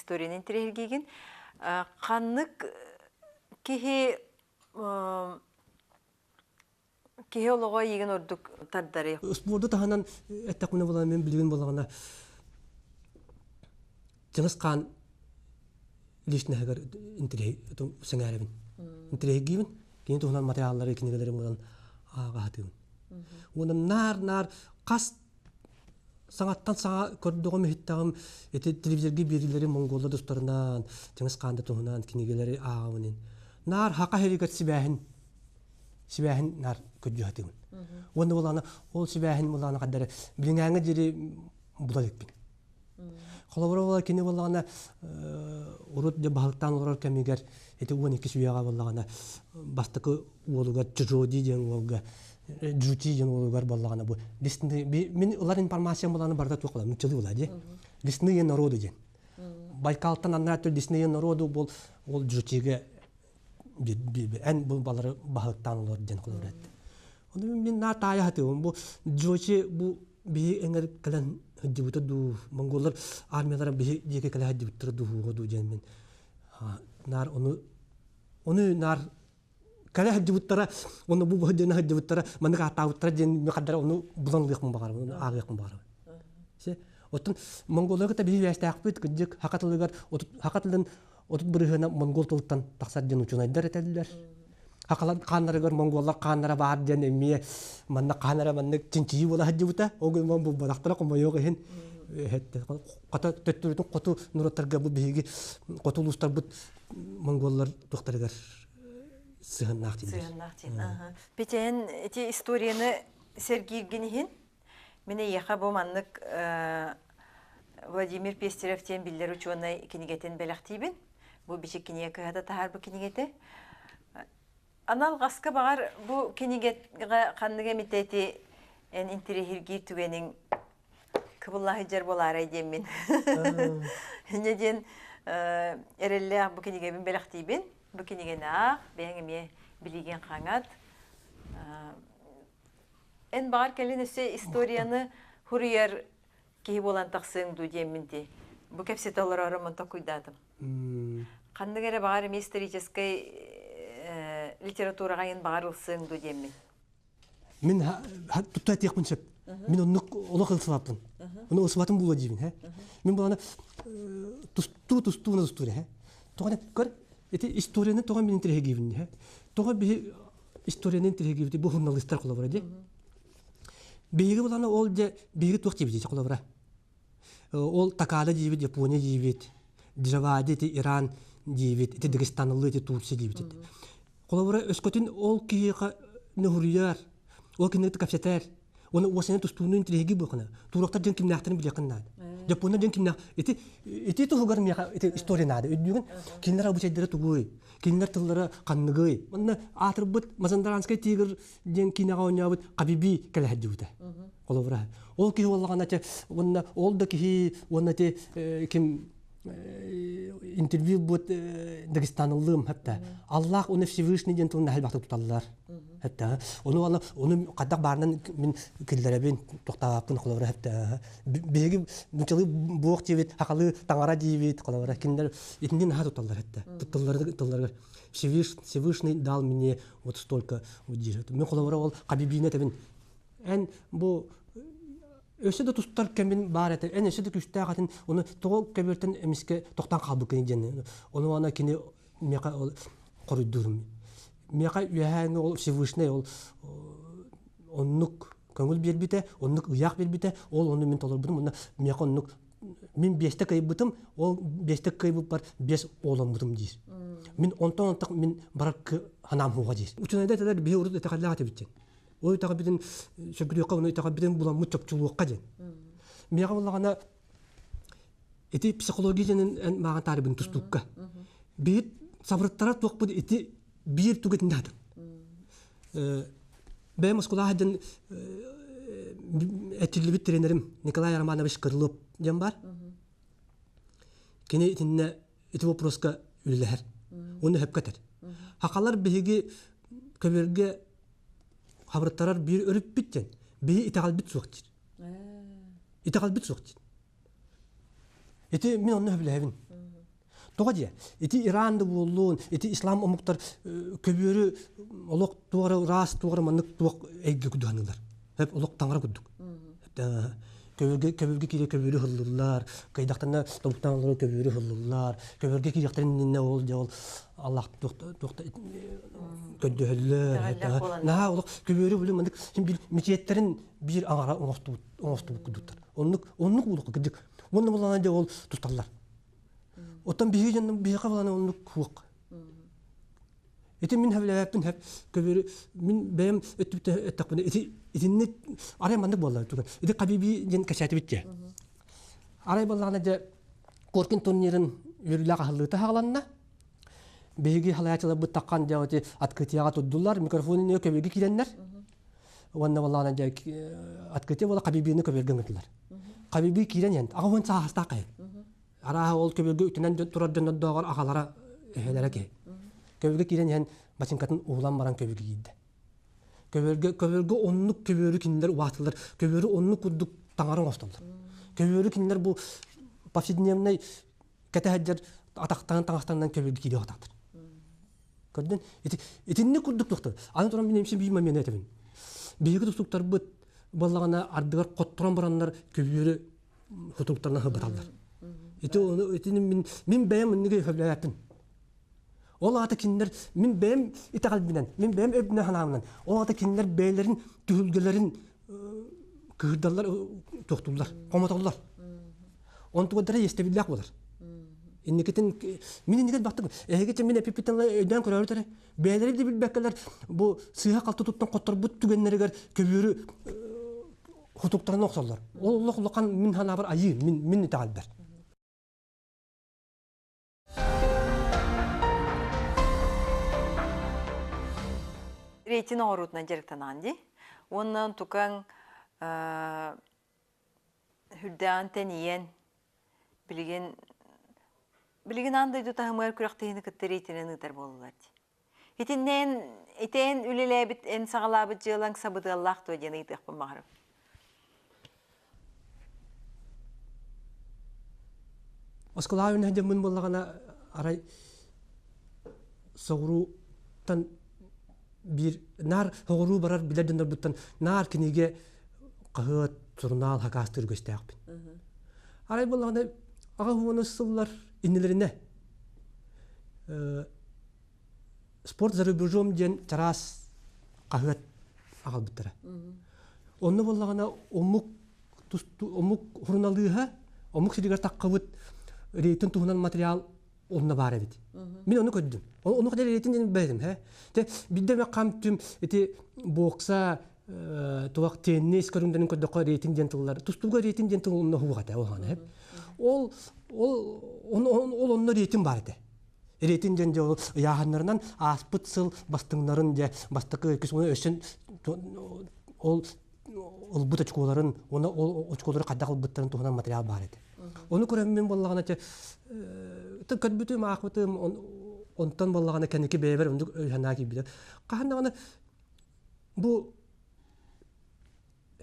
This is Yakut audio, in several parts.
историяны интэриэһиргиигин. Ханнык киһи киһи олоҕо эйигин ордук тардарый? Спорду таһынан эттэхпинэ буолан мин билигин буоллаҕына Чыҥыс Хаан личноһыгар сэҥээрэбин. Интэриэһиргиибин. Кини туһунан материаллары, кинигэлэри булан ааҕаһатыыбын. Уонна наар-наар хас саҥаттан саҥа көрдөҕүм иһиттэҕим ити телевизорга биэриилэри монголлар тустарынан, Чыҥыс Хаан да туһунан кинигэлэри ааҕабын. Наар хака иһигэр сибээһин сибээһин наар көрдьүһэтибин. Уонна булаана ол сибээһин булаана хаддары билиҥээҥҥэ диэри була иликпин. Холобура буола кини буоллаҕына урут дьэ баһылыктаан олорор кэмигэр ити 12 үйэҕэ буоллаҕына бастакы уолугар Чжоди диэн уолга Джути диэн уолугар буоллаҕына бу лесные мин ылар информациям булааны барыта туох була нуччалыы була дии лесные народы диэн Байкалтан аннаа өттө лесные народу бол ол Джутига эн бу балары баһылыктаан олор диэн холобур этти. Ону мин наа таайа хатыыбын бу Джочи бу биһи эҥэр кэлэн сылдьыбыта дуу, монголлар армиялара биһи диэки кэлэ сылдьыбыттара дуу дуу диэн мин наар ону ону наар кэлэ сылдьыбыттара уонна бу бу диэн сылдьыбыттара маннык ааттаабыттара диэн хардара ону булан ылыахпын баҕарабын ону ааҕыахпын баҕарабын. Оттон монголлары кытта биһи үөстээхпит кырдьык хака тылыгар хака тылын 30 бырыһыана монгол тылыттан тахсар диэн учуонайдар этэллэр. Хакалар хааннарыгар монголлар хааннара баар диэн эмиэ манна хаанара маннык чинчийии буола сылдьыбыта. Ол гынан булбатахтара хомойуох иһин хата төттөрүтүн хоту норуоттарга бу биһиги хоту улуустарбыт монголлар туохтарыгар сыһыаннаах дииллэр. Сыһыаннаах диэн. Петя, ити историяны сэргииргин иһин Мин эйиэхэ бу маннык Владимир Пестерев диэн биллэр учуонай кинигэтин бэлэхтиибин. Бу бичик кинигэ кыһата таһаарбыт кинигэтэ. Анал гаска баҕар бу кинигэҕэ ханнык эмитэ ити эн интэриэһиргиир түгэниҥ кыбыллаһыдьар буолаарай диэммин. Инньэ диэн эрэллээх бу кинигэбин бэлэхтиибин. Бу кинигэни аах, бэйэҥ эмиэ билигин хаҥат. Эн баҕар кэлин өссө историяны хуруйар киһи буолан тахсыаҥ дуу диэммин дии. Бу кэпсэтэ олороору токуйдаатым. Ханнык эрэ баҕар эмиэ историческай литератураҕа эн баҕар ылсыаҥ дуу диэммин. Мин тутта этиэхпин сөп. Мин оннук олох ылсыбаппын. Ону ылсыбатым буолуо диибин, һэ. Мин булана тустуу тустууна тустуур, һэ. Тоҕо көр ити историяны тоҕо мин интэриэһиргиибин, һэ. Тоҕо биһи историяны интэриэһиргиибит бу журналистар холобура дии. Биһиги булана ол дьэ биһиги туох диэбит холобура. Ол Такада диибит, Япония диибит, Джавади ити Иран диибит, ити Дагестанлы ити Турция диибит. Холобура өскөтүн ол киһиэхэ нөһүрүйэр, ол кинини кэпсэтэр, Оны уосаны тустууну интириэһиргии буолхана. Туурактар дьон кимнээхтэрин билиэххин наада. Дьоппуоннар дьон кимнээх ити ити туһугар миэхэ ити история наада. Өйдүүгүн? Кинилэр обычайдара тугуй? Кинилэр тыллара ханныгый? Манна аатырбыт Мазандаранскай тигр диэн киинэҕэ оонньообут Хабиби кэлэ сылдьыбыта. Холобура. Ол киһи буоллаҕына те уонна ол да киһи уонна те ким интервью бут Дагестанылыым хатта Аллах он Всевышний диэн тылын элбэхтик туталлар. Хатта ону аны ону хайдах баарынан мин киллэрэбин тохтообаппын холобура хатта биһиги нучалыы буох диэбит хахалыы таҥара диибит холобура кинилэр итинни наһаа тутталлар хатта тутталлар тылларыгар Всевышний дал мне вот столько диир мин холобура ол хабибине этэбин эн бу өссө да тустар кэмин баар этэ эн өссө да күүстээх этин ону тоҕо көбүөртэн эмискэ тохтоон хаалбыккын диэн ону ана кини миэхэ ол хоруйдуурум миэхэ үөһээҥи ол Всевышний ол оннук көҥүл биэрбитэ оннук ыйаах биэрбитэ ол ону мин толорбутум уонна миэхэ оннук мин биэстэ кыайбытым ол биэстэ кыайбыппар биэс оҕоломмутум диир мин онтон онтох мин барар ханаам хуга диир учуонайдар этэлэр биһи урут итэҕэллээх этибит диэн ол итэҕэлбитин сөргүтүөххэ уонна итэҕэлбитин буламмыт чопчулуохха диэн миэхэ буоллаҕына ити психология диэн эн мааҕын таарыбын тустуукка биир сабырыттара туохпут ити биир тугу итиннэ хатын бэйэм оскуолаҕа диэн этиллибит тренерим Николай Романович Крылов диэн бар кини итиннэ ити вопроска үлэлэһэр уонна сөпкө этэр хахалар биһиги көбүөргэ хабырыттарар биир өрүппүт диэн биһи итэҕэлбит суох диир итэҕэлбит суох диир ити мин онно сөбүлэһэбин. Тоҕо диэ? Ити Иран да буоллун, ити ислам омуктар көбүөрү олох туора ыраас туора маннык туох эйгэ кудуһанылар. Хөп олох таҥара курдук. Көбүргэ көбүргэ киирэ көбүөрү хыллыллар, кыйдахтана тобуктан олору көбүөрү хыллыллар, көбүргэ киириэхтэрин иннинэ ол дьэ ол Аллах туохта көрдөһөллөр. Наһаа олох көбүөрү били маннык бил мечеттэрин биир аҥара оҥостубут оҥостубут курдуктар. Оннук оннук улук кырдьык. Уонна булана дьэ ол тусталлар. Оттон биһиги дьоннор биһиэхэ булана оннук суох. Ити мин хэвлээппин хэп көбүөрү мин бэйэм өттүбүттэн эттэхпинэ ити итинник арай маннык буолла туган. Ити Хабиби диэн кэчээтибит дьэ. Арай буоллаҕына дьэ Коркин турнирын үөрүүлээх аһыллыыта хааланна. Биһиги халаячыларбыт таххан дьэ ити открытияҕа турдулар, микрофон көбүөргэ киирэннэр. Уонна буоллаҕына дьэ открытие буола Хабибины көбүөргэ ыҥырдылар. Хабиби киирэн иһэн аҕа саастаах киһи. Арааһа ол көбүөргэ үтүнэн турар дьоннордооҕор аҕалара эһэлэрэ киһи. Көбүөргэ киирэн иһэн бачыҥкатын уһулан баран көбүөргэ киирдэ. Көбүөргэ көбүөргэ оннук көбүөрү кинилэр убаатылар, көбүөрү оннук курдук таҥара оҥостоллор. Көбүөрү кинилэр бу повседневнай кэтэһэрдэр атахтаан таҥастанан көбүөргэ киириэх атахтар. Көрдүн? Ити итинник курдук тохтор. Аны туран мин эмсин биир момент этэбин. Биһиги тустуктарбыт буоллаҕына ардыгар хотторон бараннар көбүөрү хотуруктарынан хыбыталлар. Ити ону итини мин мин бэйэм инниги сөбүлээппин. Ол аата кинилэр мин бэйэм итэҕэлбинэн, мин бэйэм өйбүнэн санаабынан, ол аата кинилэр бэйэлэрин түһүлгэлэрин кыырдаллар, тохтууллар, хомотоллор. Онтугардара иэстэбиллээх буолар. Инникитин мин инникит бахтым. Эһиги мин эпиппиттэн өйдөөн көрөөрүтэрэ. Бэйэлэри да билбэккэлэр бу сыыһа-халты туттан хотторбут түгэннэригэр көбүөрү хотуктарына охсоллор. Ол олох улахан мин санаабар айыы, мин мин итэҕэлбэр. Рейтинг оҥоруутунан дьарыктанаҕын дии. Уонна тукаҥ үрдээҕин тэнийэн билигин билигин аан дойду таһымыгар күрэхтэһиини кытта рейтинэн ыытар буоллулар дии. Итиннээн итэн үлэлээбит эн саҕалаабыт дьыалаҥ сабыдыаллаах дуо диэн ыйытыахпын баҕарабын. Оскуолаҕа үүнэ сылдьаммын буоллаҕына арай соҕурууттан биир наар соҕуруу барар билэр дьоннорбуттан наар кинигэ хаһыат, сурунаал хакаастыыр үгэстээхпин. Арай буоллаҕына аҕа уонус сыллар иннилэринэ «Спорт за рубежом» диэн чараас хаһыат аҕалбыттара. Онно буоллаҕына омук омук суруналыыһа омук сиригэр таххыбыт рейтинг туһунан материал онно баар эбит. Мин ону көрдүм. Ону хотя рейтинг диэн бэйдим, хэ. Те бидде ме хам түм ити бокса туох теннис көрүҥдэрин көрдөххө рейтинг диэн тыллар тустууга рейтинг диэн тыл онно хуох этэ ол хана ол ол ол онно рейтинг бар этэ рейтинг диэн дьэ ол ыйааһыннарынан ааспыт сыл бастыҥнарын дьэ бастакы иккис уонна өссө ол ылбыт очколарын уонна ол очколору хайдах ылбыттарын туһунан материал баар этэ. Ону көрөммүн буоллаҕына те көрбүтүм аахпытым онтон буоллаҕына кэнники бэйэбэр оннук өй-санаа киирбитэ. Хаһан даҕаны бу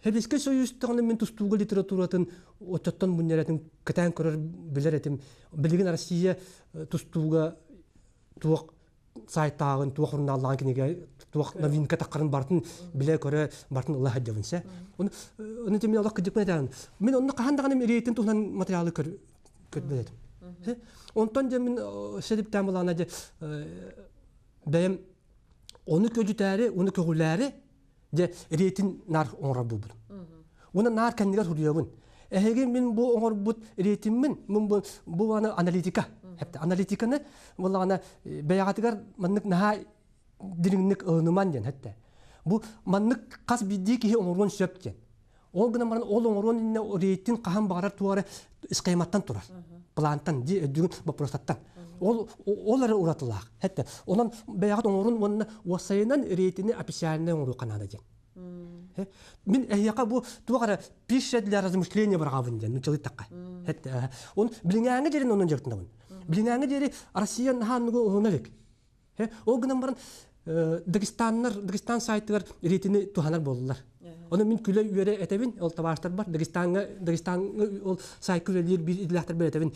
Сэбиэскэй Союз даҕаны мин тустууга литературатын оччоттон мунньар этим, кэтээн көрөр билэр этим. Билигин Россия тустууга туох сайтааҕын, туох сурунааллааҕын кинигэ, туох новинка таххарын барытын билэ-көрө, барытын ыла сылдьабын сэ. Ону ону мин олох кырдьыкпын этэҕин. Мин онно хаһан даҕаны рейтинг туһунан материалы көрбөт этим. Онтон дьэ мин сэдиптээн булаана дьэ бэйэм ону көдьүтээри, ону көҕүлээри дьэ рейтинг наар оҥорор буолбутум. Уонна наар кэннигэр суруйабын. Эһиги мин бу оҥорбут рейтингмин, мин бу бу аны аналитика. Аналитиканы буоллаҕына бэйэҕитигэр маннык наһаа дириҥник ылыныман диэн хэттэ. Бу маннык хас биирдии киһи оҥоруон сөп диэн. Ол гынан баран ол оҥоруон иннинэ рейтинг хаһан баҕарар туора схематтан турар. Плантан, өйдүүгүн боппуруостаттан. Ол ол эрэ уратылаах. Хэттэ. Онон бэйэҕит оҥорун уонна уопсайынан рейтини официальнай оҥоруохха наада диэн. Мин эһиэхэ бу туох эрэ пища для размышления быраҕабын диэн нуччалыттахха. Хэттэ. Он билиҥээҥҥэ диэри онон дьарыктанабын. Билиҥээҥҥэ диэри Россия наһаа нугу уһуна илик. Ол гынан баран Дагестаннар Дагестан сайтыгар рейтини туһанар буоллулар. Ону мин күлэ-үөрэ этэбин, ол табаарыстарбар Дагестаҥҥа Дагестаҥҥа ол сайтка үлэлиир биир идэлээхтэрбэр этэбин.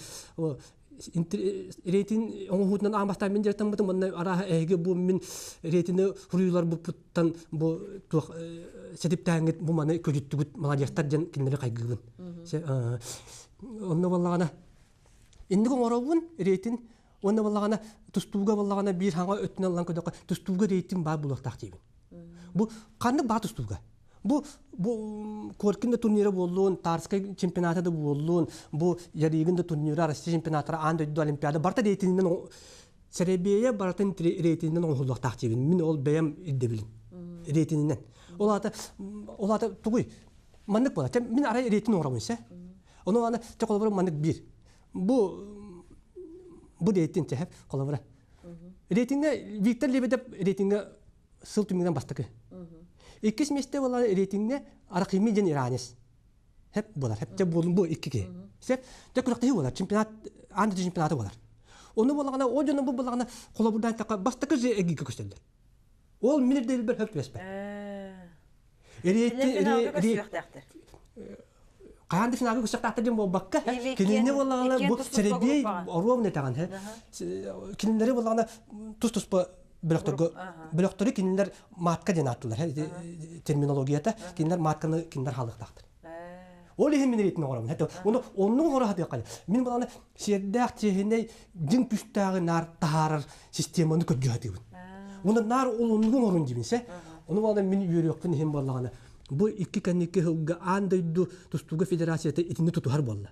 Рейтинг оҥоһуутунан аан бастаан мин дьарыктаммытым уонна арааһа эһиги бу мин рейтини суруйууларбыттан бу туох сэтиптээҥҥит бу маны көдьүттүгүт маладьыастар диэн кинилэри хайгыыбын. Онно буоллаҕына инник оҥоробун рейтинг уонна буоллаҕына тустууга буоллаҕына биир хаҥа өттүнэн ылан көрдөххө тустууга рейтинг баар буолуохтаах диибин. Бу ханнык баа тустууга? Бу бу Коркин да турнира буоллун, Тарскай чемпионата да буоллун, бу Ярыгин да турнира, Россия чемпионаттара, аан дойду Олимпиада барыта рейтингинэн сэрэбиэйэ барытын рейтингинэн оҥоһуллуохтаах диибин. Мин ол бэйэм ирдэбилим. Рейтингинэн. Ол аата ол аата тугуй? Маннык буолар. Мин арай рейтинг оҥоробун сэ. Ону аны чэ холобура маннык биир. Бу бу рейтинг чэ холобура. Рейтингэ Виктор Лебедев рейтингэ сыл түмүгүнэн бастакы. Иккис миэстэ буолар рейтиҥҥэ Арахими диэн иранец. Хеп буолар. Хеп буолун бу икки киһи. Сеп дьэ күрэхтэһии буолар. Чемпионат аан дойду чемпионата буолар. Ону буоллаҕына ол дьону бу буоллаҕына холобурдаан эттэххэ бастакы же эгигэ көстөллөр. Ол мин ирдэбилбэр хөп түбэспэт. Хаһан да финалга көстөхтаахтар диэн буолбакка, кинини буоллаҕына бу сэрэбиэй оруобун этэҕин, кинилэри буоллаҕына тус-туспа бөлөхтөргө бөлөхтөрү кинилэр матка диэн ааттыылар терминологията кинилэр матканы кинилэр хаалыахтаахтар. Ол иһин мин рейтинг оҥоробун. Ону оннук оҥоро сатыахха. Мин буоллаҕына сиэрдээх чиэһинэй дьиҥ күүстээҕи наар таһаарар системаны көрдүү сатыыбын. Уонна наар ол оннугу оҥорун диибин сэ. Ону буоллаҕына мин үөрүөхпүн иһин буоллаҕына бу икки кэнники сылга аан дойду тустууга федерацията итини тутуһар буолла.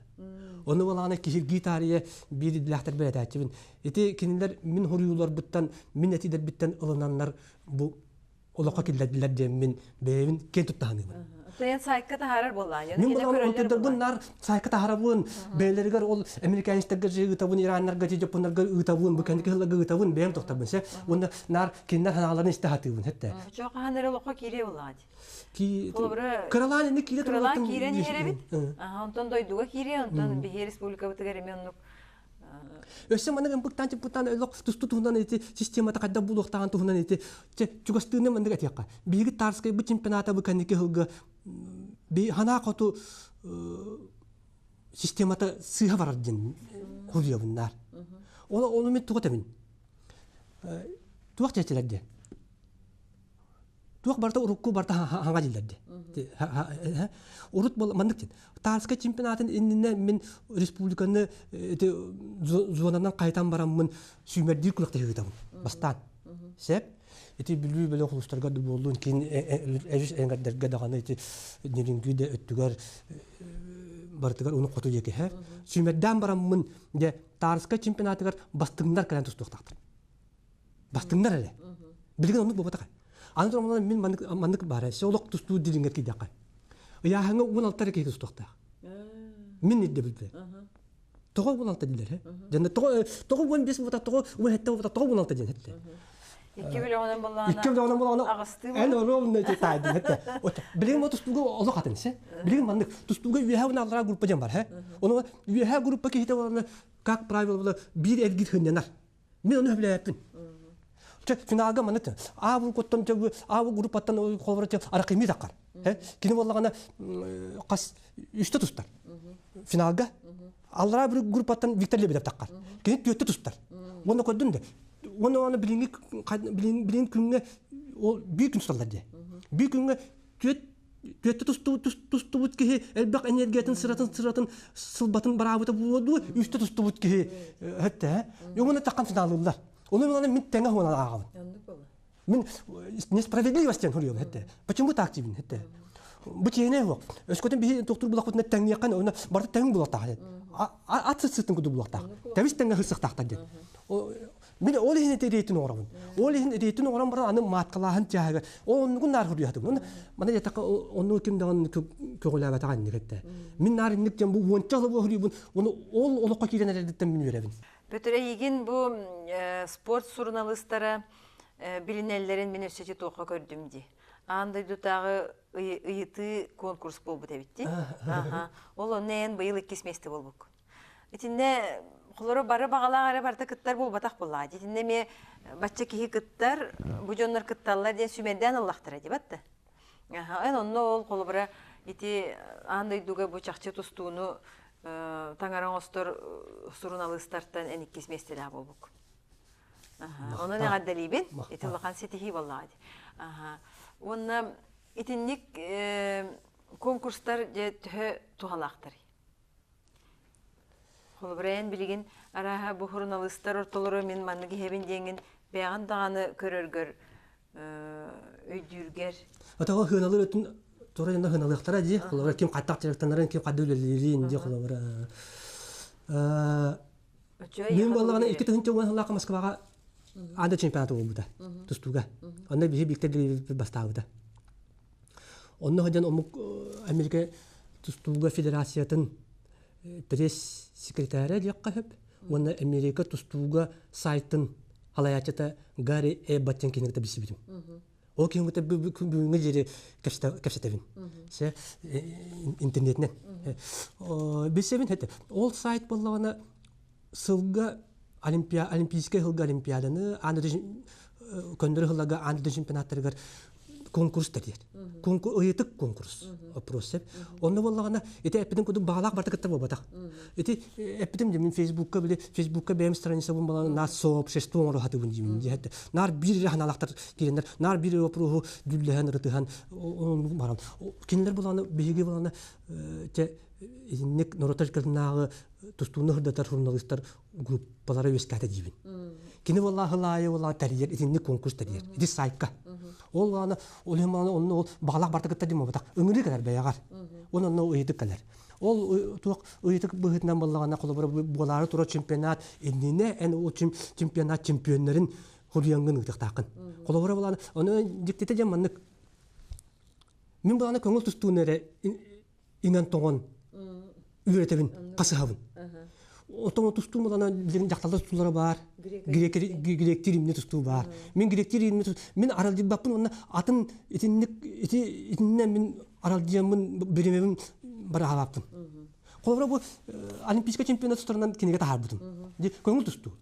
Ону буоллаҕына киһиргии таарыйа биир идэлээхтэрбэр этээччибин. Ити кинилэр мин хоруйууларбыттан, мин этиилэрбиттэн ылынаннар бу олоххо киллэрдилэр диэн мин бэйэбин киэн тутта саныыбын. Тойон сайтка таһаарар буоллаан. Мин буолан ол наар сайтка таһаарабын, бэйэлэригэр ол американецтарга ыытабын, ираннарга, жапоннарга ыытабын, бу кэнники сылларга ыытабын, бэйэм тохтобун сэ. Уонна наар кинилэр санааларын истэ сатыыбын хэтте. Чоқахан эрэ олоххо киирэ буоллаҕа дии. Кыралаан ини киирэ Кыралаан киирэн иһэр эбит. Онтон дойдуга киириэ, онтон биһи республикабытыгар эмиэ оннук Өссө маннык ымпыктаан чыппыттаан олох тусту туһунан ити системата хайдах буолуохтааҕын туһунан ити чугастыыны маннык этиэххэ. Биһиги Тарскайбыт чемпионата бу кэнники сылга би ханаа хоту системата сыыһа барар диэн хуруйабыннар. Ол ону мен туга тэбин. Туох чэчилэр диэн. Туох барыта урукку барыта хаҥа дииллэр дии. Урут бол маннык диэн. Тарскай чемпионатын иннинэ мин республиканы ити зонанан қайтан бараммын сүүмэрдиир күрэхтэһии ыытабын. Бастаан. Сеп. Ити Бүлүү бөлөх улуустарга да буоллун, киин эжис эҥэрдэргэ даҕаны ити Нерюнгри да өттүгэр барытыгар уну хоту диэки һэ. Сүүмэрдээн бараммын дьэ Тарскай чемпионатыгар бастыҥнар кэлэн тустуохтаахтар. Бастыҥнар эрэ. Билигин оннук буолбатах. Аны туран мин маннык маннык баара. Се олох тустуу дириҥэр киирдэххэ. Ыйааһыҥҥа 16 эрэ киһи тустуохтаах. Мин ирдэбилбэ. Тоҕо 16 дииллэр, Дьэннэ тоҕо тоҕо 15 буолбата, тоҕо 17 буолбата, тоҕо 16 диэн этте. Икки миллионан боллаана. Икки миллионан боллаана. Аҕыстыы Эн оруобунна таайдын этте. Билигин мо тустууга олох атын се. Билигин маннык тустууга үөһэ уонна аллараа группа диэн бар, Ону үөһэ группа киһитэ боллаана, как правило, биир эргиир хыннанар. Мин ону сөбүлээппин. Чэ, финалга маннык А группаттан А группаттан холобура аракыймыы таххар. Кини буоллаҕына хас үстэ тустар. Финалга аллараа бір группаттан Виктор Лебедев таххар. Кини түөттэ тустар. Уонна көрдүн да. Уонна оны билиҥҥи билин күҥҥэ ол биир күн тусталлар дии. Биир күҥҥэ түөт Түөттэ тустубут киһи элбэх энергиятын сыратын сыратын сылбатын бараабыта буолуо дуо үстэ тустубут киһи өттэ уҥуна таххан финалыыллар ону мин мин тэҥэ хуонан ааҕабын мин несправедливость диэн суруйабын этте почему так диибин этте бу чиэһинэй суох өскөтүн биһи тохтуур булахпытына тэҥниэххэ уонна барыта тэҥ булуохтаах ат сытсытын курдук булуохтаах тэбис тэҥҥэ сырсыахтаахтар диэн Мин ол иһин эриэтин оҥоробун. Ол иһин эриэтин оҥорон баран аны мааткалааһын тиаһыгар ол оннугун наар хоруйатым. Мана диэтэххэ онну ким даҕаны көҕүлээбэтэҕэ инник этэ. Мин наар инник диэн бу уонча сыл хоруйбун ону ол олоххо киирэн эрэрдиттэн мин үөрэбин. Петр эйигин бу спорт суруналыыстара билинэллэрин мин өссө туохха көрдүм дии. Аан дойдутааҕы ыйытыы конкурс буолбут эбит дии. Ол онно эн быйыл иккис миэстэ буолбуккун. Итиннэ холоро бары баҕалаах эрэ барыта кыттар буолбатах буоллаҕа. Итиннэ эмиэ бачча киһи кыттар, бу дьоннор кытталлар диэн сүүмэрдээн ыллахтара дии батта. Эн онно ол холобура ити аан дойдуга бу чахчы тустууну Таҥара оҥостор суруналыыстартан эн иккис миэстэлээх буолбуккун. Онон эҕэрдэлиибин. Ити улахан ситиһии буоллаҕа дии. Уонна итинник конкурстар дьэ төһө туһалаахтарый? Холобура, эн билигин арааһа бу суруналыыстар ортолоро мин маннык иһэбин диэҥҥин бэйэҕин даҕаны көрөргөр өйдүүргэр. Отоҕо хыналыр өтүн тура дьоно хыналыахтара дии. Холобура, ким хаттах дьарыктанарын, ким хадды үлэлиирин дии холобура. Мин буоллаҕына 2010 сыллаахха Москваҕа Ада чемпионата буолбута тустууга. Онно биһи Виктор Григорьевич бастаабыта. Онно сылдьан омук Америка тустууга федерациятын пресс-секретаря диэххэ сөп уонна Америка тустууга сайтын халайааччыта Гарри Эббат диэн киһини кытта билсибитим. Ол киһини кытта бүгүҥҥү диэри кэпсэтэбин. Се интернетинэн. Билсэбин этэ. Ол сайт буоллаҕына сылга олимпийскай сылга олимпиаданы аан көннөрү сылларга аан дойду чемпионаттарыгар конкурс тэрийэр. Ыйытык конкурс опрос сөп. Онно буоллаҕына ити эппитим курдук баҕалаах барыта кытта буолбатах. Ити эппитим дии мин Фейсбукка били Фейсбукка бэйэм страницабын балан наар сообщество оҥоро сатыыбын диибин дии. Наар биир эрэ ханаалахтар киирэннэр наар биир вопроһу дьүүллэһэн ырытыһан баран кинилэр булааны биһиги булааны те итинник норуоттар кытынааҕы тустууну сырдатар журналистар группалара үөскээтэ диибин. Кини буолла хылаайы буолла тэрийэр итинник конкурс тэрийэр. Ити сайтка. Ол аны ол иһин онно ол баҕалаах барта кытта дим буолбатах. Ыҥырыы кэлэр бэйэҕэр. Ол онно ыйытык кэлэр. Ол туох ыйытык быһыытынан буоллаҕына холобура буолаары турар чемпионат иннинэ эн ол чемпионат чемпионнарын хуруйаҥҥын ыытыахтааххын. Холобура буолааны ону дьиктитэ дьэ маннык мин буолааны көҥүл тустууну эрэ иҥэн-тоҥон үөрэтэбин, хасыһабын. Оттон тустуу булана билигин дьахталлар тустуулара баар, гректии римни тустуу баар. Мин гректии римни мин аралдьыйбаппын уонна атын итинник ити итиннэ мин аралдьыйаммын биримэбин бараһалааппын. Холобура бу олимпийскай чемпионат тустарынан кинигэ таһаарбытым. Көҥүл тустуу.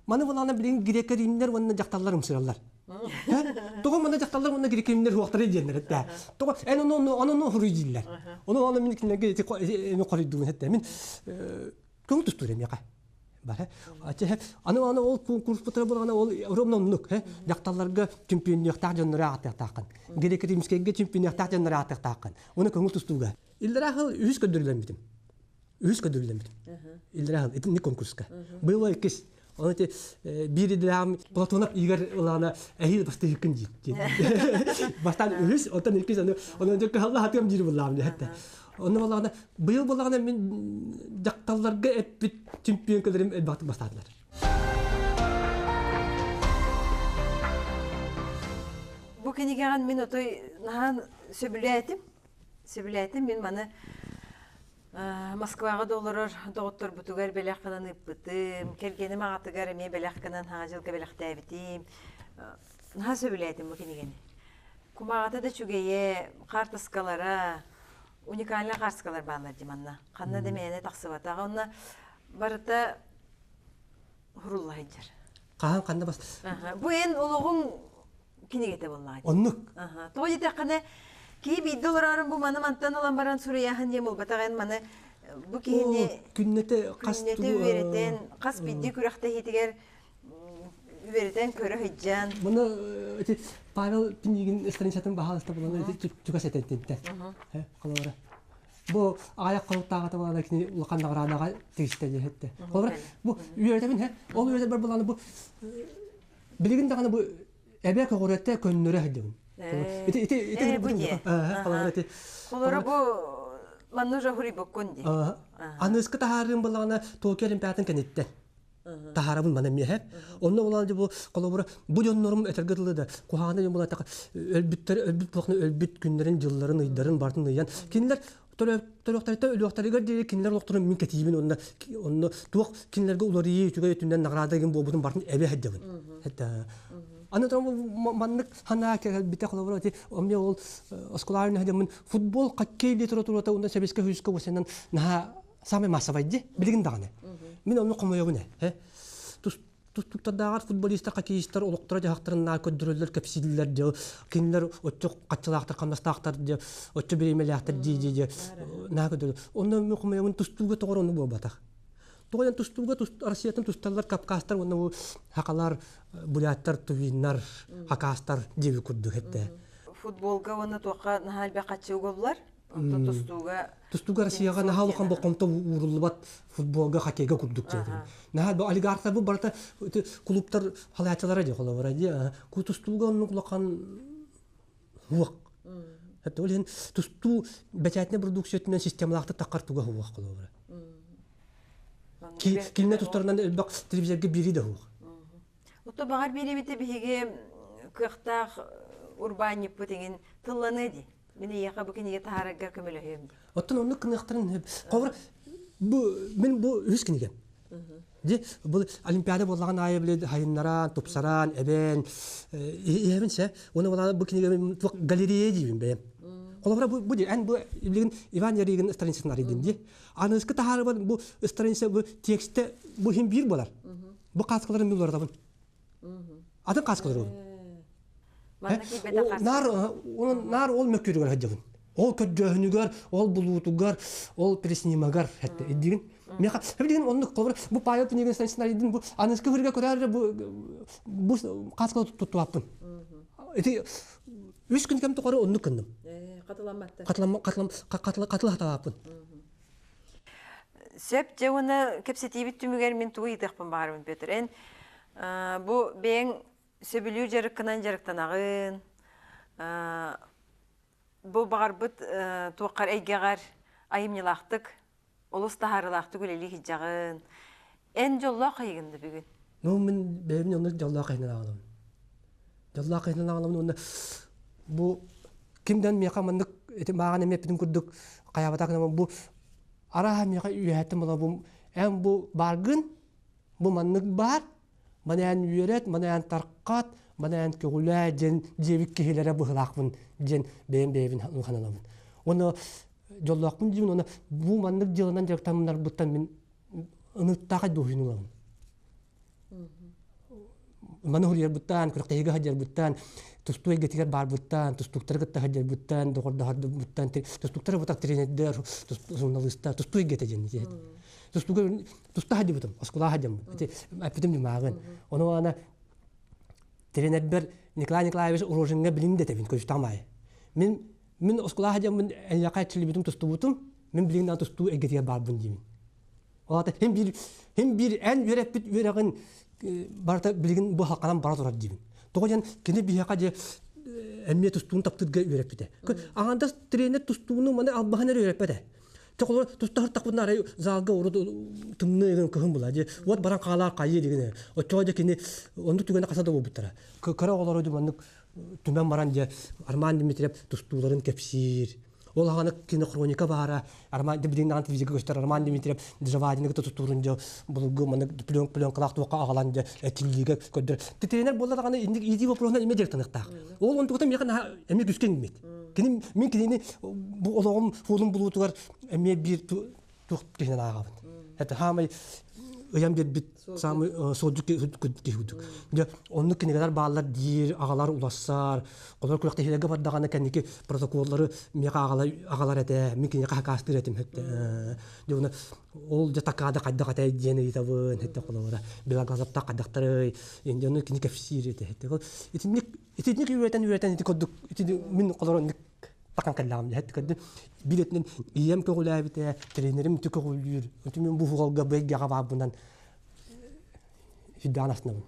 Маны булана билигин грекка римнэр уонна дьахталлар ымсыраллар. Тоҕо манна дьахталлар уонна греккимнэр суохтарый диэннэр этэ. Тоҕо эн ону ону хоруй дииллэр. Ону ону мин кинилэргэ ити эми хоруйдугун этэ. Мин көҥүл тустуур эмиэхэ. Бар аны аны ол конкурспутара булана ол ровно оннук дьахталларга чемпионнуохтаах дьоннору ааттыахтааххын. Грек-римскэйгэ чемпионнуохтаах дьоннору ааттыахтааххын. Уну көҥүл тустууга. Иллэрээ сыл үһүс көрдөрүүлэммитим. Үһүс көрдөрүүлэммитим. Иллэрээ сыл итинник конкурска. Быйыл иккис. Оны ити биир идэлээҕим Платонов Игорь ылаана эһиил бастыһыккын диир. Бастаан үһүс, оттон иккис аны оны дьэ кыһалла хатыам диир буллаам диэхтэ. Онно буоллаҕына быйыл буоллаҕына мин дьахталларга эппит чемпионкаларым элбэхтик бастаатылар. Бу кинигэҕин мин отой наһаа сөбүлээтим. Сөбүлээтим мин маны Москваҕа да олорор доҕотторбутугар бэлэх гынан ыыппытым, кэргэним аҕатыгар эмиэ бэлэх гынан Саҥа дьылга бэлэхтээбитим. Наһаа сөбүлээтим бу кинигэни. Кумааҕыта да үчүгэйэ, хаартыскалара, уникальнай хаартыскалар бааллар дии манна. Ханна да мээнэ тахсыбатах. Онно барыта хурулла сылдьар. Хаһан ханна бас... Бу эн олоҕуҥ кинигэтэ буоллаҕа дии. Оннук. Тоҕо диэтэххинэ, киһи биирдэ олороорун бу маны мантан ылан баран суруйааһын диэн буолбатах эн маны бу киһини күннэтэ хас күннэтэ үөрэтэн хас биирдии күрэхтэһиитигэр үөрэтэн көрө сылдьан Маны ити Павел Пинигин страницатын баһаалыста булан ити чугас этэнтинтэ. Холобура. Бу аҕыйах хонуктааҕыта буолан кини улахан наҕараадаҕа тигистэ диэхэтте. Холобура бу үөрэтэбин һэ ол үөрэтэр булан бу билигин даҕаны бу эбэ көҕүрэтэ көннөрө сылдьабын. Ити ити ити бу дии. Холобура ити. Холобура бу манны уже хуруйбуккун дии. Аныыскы таһаарыым буллаҕына Токио Олимпиадатын кэнниттэн таһаарабын маны эмиэ Онно булан бу холобура бу дьоннорум этэргэ дылы да куһаҕаны дьон булатаха өлбүттэр өлбүт буолахна өлбүт күннэрин дьылларын ыйдарын бартын ыйан кинилэр төрүөхтэриттэн өлүөхтэригэр диэри кинилэр олохторун мин кэтиибин уонна онно туох кинилэргэ уларыйыы үчүгэй өттүнэн награда деген буолбутун бартын эбэ сылдьабын аны маннык санаа кэлбитэ холобура ити эмиэ ол оскуолаҕа сылдьаммын футбол хоккей литературата уонна сэбиэскэй сүүскэ уосанан наһаа самый массовай ди билигин даҕаны мин онну хомойобун э. Тустууктардааҕар футболистар, хоккеистар олохторо-дьаһахтарын наар көрдөрөллөр, кэпсииллэр дьэ, кинилэр оччо хаччылаахтар, хамнастаахтар дьэ, оччо бириэмэлээхтэр дии-дии дьэ, наа көрдөрөр. Онно хомойобун тустууга тоҕор ону буолбатах. Тоҕо диэн тустууга Россиятын тусталлар кавказтар уонна бу хакалар, буряттар, тувиннар, хакастар диэби курдук этэ. Футболга уонна туохха наһаа элбэх хаччы угуллар. Онтон тустууга Тустууга Россияҕа наһаа улахан болҕомто ууруллубат футболга, хоккейга курдук диэтим. Наһаа бу олигархтар бу барыта клубтар халааччылара дии холобура дии. Тустууга оннук улахан хуох. Это ол иһин тустуу бэчээтинэ продукциятынан системалаахтык таххар туга хуох холобура. Кинилэр тустарынан элбэх телевизорга биэрии да хуох. Отто баҕар биэрэбитэ биһиги кыахтаах урбаанньыппыт иҥин тылланыа дии. Мин эйиэхэ бу кинигэ таһаараргар көмөлөһүөм дии. Оттон оннук гыныахтарын Холобур, бу мин бу үһүс кинигэм. Ди бу олимпиада буоллаҕын аайы били хайыннаран, тупсаран, эбэн иһэбин сэ. Уонна буолаан бу кинигэм туох галерея диибин бэйэм. Холобура бу бу эн бу билигин Иван Ярыгин страницатын арыйдым дии. Аныгыскы таһаарыбын бу страница бу текстэ бу иһин биир буолар. Бу кааскаларын мин уларытабын. Атын кааскалар ылабын. Наар наар ол мөккүөрүгэр сылдьабын. Ол көрдөөһүнүгэр, ол булуутугар, ол переснимагар хэтте иддигин. Меха билигин оннук холобур бу Павел Пинигин сценарийдин бу аныскы хырга көрөр бу бу кааскала туттубаппын. Ити үс күн кэм тухары оннук гынным. Катыламматтар. Катылам катылам катыла хаталааппын. Сөп дьэ уонна кэпсэтиибит түмүгэр мин тугу ыйытыахпын баҕарабын Петр. Эн бу бэйэҥ сөбүлүүр дьарыккынан дьарыктанаҕын. Бу баҕарбыт туоххар эйгэҕэр айымньылаахтык, олус таһаарыылаахтык үлэлии сылдьаҕын. Эн дьоллоох хайыгын да бүгүн? Ну, мин бэйэбин оннук дьоллоох киһинэн ааҕынабын. Дьоллоох киһинэн ааҕынабын уонна бу кимдэн миэхэ маннык ити мааҕын эмиэ эппитим курдук хайаабатах гынан бу арааһа миэхэ үөһэттэн була эн бу бааргын бу маннык баар маны эн үөрэт маны эн тархат маны эн көҕүлээ диэн диэбит киһилэрэ быһылаахпын диэн бэйэм бэйэбин сананабын уонна дьоллоохпун диибин уонна бу маннык дьыаланан дьарыктанарбыттан мин ыныттаах дуоһуйун ылабын Маны суруйарбыттан, күрэхтэһиигэ сылдьарбыттан, тустуу эйгэтигэр баарбыттан, тустууктары кытта сылдьарбыттан, доҕордоһорбуттан, тустууктары бутах тренердэр, журналистар, тустуу эйгэтэ диэн Тустууга туста сылдьыбытым, оскуолаҕа сылдьаммын. Ити эппитим ньымааҕын. Ону ана тренербэр Николай Николаевич Рожиҥҥа билин дэтэбин көстөҕүм аайы. Мин мин оскуолаҕа сылдьаммын эйиэхэ эрчиллибитим тустубутум, мин билигин тустуу эйгэтигэр баарбын диибин. Ол аата һин биир һин биир эн үөрэппит үөрэҕин барыта билигин бу халканан бара турар диибин. Тоҕо диэн кини биһиэхэ дьэ эмиэ тустууну таптыырга үөрэппитэ. Аҥаардас тренер тустууну маны албаһын эрэ үөрэппэтэ. Чоколор тустаһар арай залга урут тымныы кыһын була дьэ вот баран хаалаар хайыы дигин оччоҕо дьэ кини оннук түгэнэ хаса да буолбуттара. Кыра оҕолору маннык түмэн баран дьэ Арман Дмитриев тустууларын кэпсиир. Ол аҕаны кинохроника баара Роман билигин даҕаны телевизорга көстөр Роман Дмитриев Джавадины кытта тутуурун дьэ булгу маннык пленкалаах туохха аҕалан дьэ этиллиигэ көрдөр. Тренер буолла даҕаны инник иитии вопроһунан эмиэ дьарыктаныахтаах. Ол онтуката миэхэ наһаа эмиэ күскэ иҥмит. Кини мин кинини бу олоҕум суолун булуутугар эмиэ биир туох киһинэн ааҕабын. Это хаамай ыйан биэрбит самый суолдьут киһи курдук. Дьэ оннук кинигэлэр бааллар диир, аҕалар улассар, олор күрэхтэһиилэргэ бардаҕына кэнники протоколлары миэхэ аҕалар этэ, мин киниэхэ хакаастыыр этим хэттэ. Дьэ уна ол дьэ такаада хайдах этэй диэн ыйытабын, хэттэ холобура белоглазовтаах хайдахтарый, инде ону кини кэпсиир этэ. Итинник итинник үөрэтэн үөрэтэн ити курдук ити мин холоро такан кэллэҕим дьэ көрдүн биир өттүнэн ийэм көҕүлээбитэ тренерим ити көҕүлүүр өтү мин бу уһугалга бэйгэҕэ баарбынан сүрдээх астынабын.